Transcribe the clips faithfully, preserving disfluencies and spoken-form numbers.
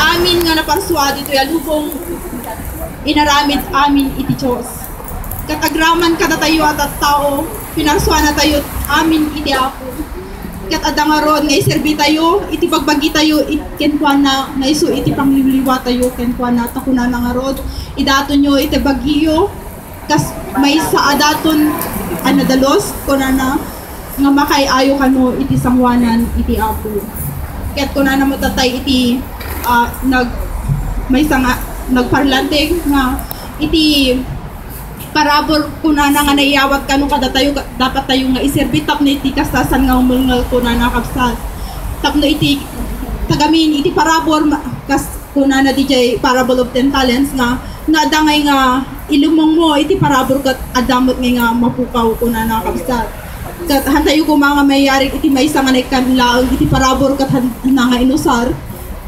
Amin nga naparsua ditoy a lubong, inaramid amin iti Dios. Ket agraman kadatayo a tattao, pinarsuanatayo amin iti Apo. Ket adda ngarud nga iserbitayo iti bagbagitayo it-, kenkuana nga isu iti pangliwliwatayo kenkuana, ta kunana ngarud, idatonyo iti bagiyo, kas maysa a daton a nadalus, kunana, nga makaay-ayo kano iti sangoanan iti Apo. Ket kunana met tay iti, ah, nag-, maysa nga nagparlanteg nga iti parabur, kunana, nga naiyawat kano kadatayo, ka-, dapat tayo nga iserbi tapno iti kasta saan nga umulngel, kunana, kabsat. Tapno iti, tagamin iti parabur, ma-, kas kunana diay parable of ten talents nga, nga adda ngay nga ilumongmo iti parabur ket adda met ngay nga mapukaw, kunana, kabsat. Ket hantayo koma nga mayarig iti maysa nga naikkan laeng iti parabur ket han-, hanna nga inusar.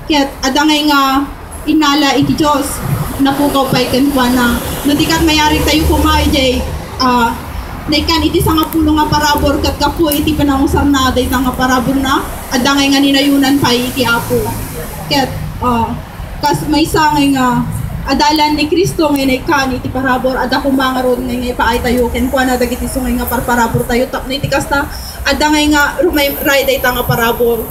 Ket adda ngay nga innala iti Dios, napukaw pay kenkuana. No di ket mayarig tayo koma idiay, ah, naikkan iti sangapulo nga parabur ket gapu iti panangusarna dayta nga paraburna, adda ngay nga ninayonan pay iti Apo. Ket, ah, kas maysa ngay nga adalan ni Cristo nga naikkan iti parabur, adda koma ngarud ngay nga ipaaytayo kenkuana dagiti isu ngay nga parparabur tayo tapno iti kasta, adda ngay nga rumayray dayta nga parabur.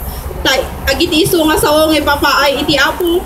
Tay, dagiti isu nga sao nga ipapaay iti Apo,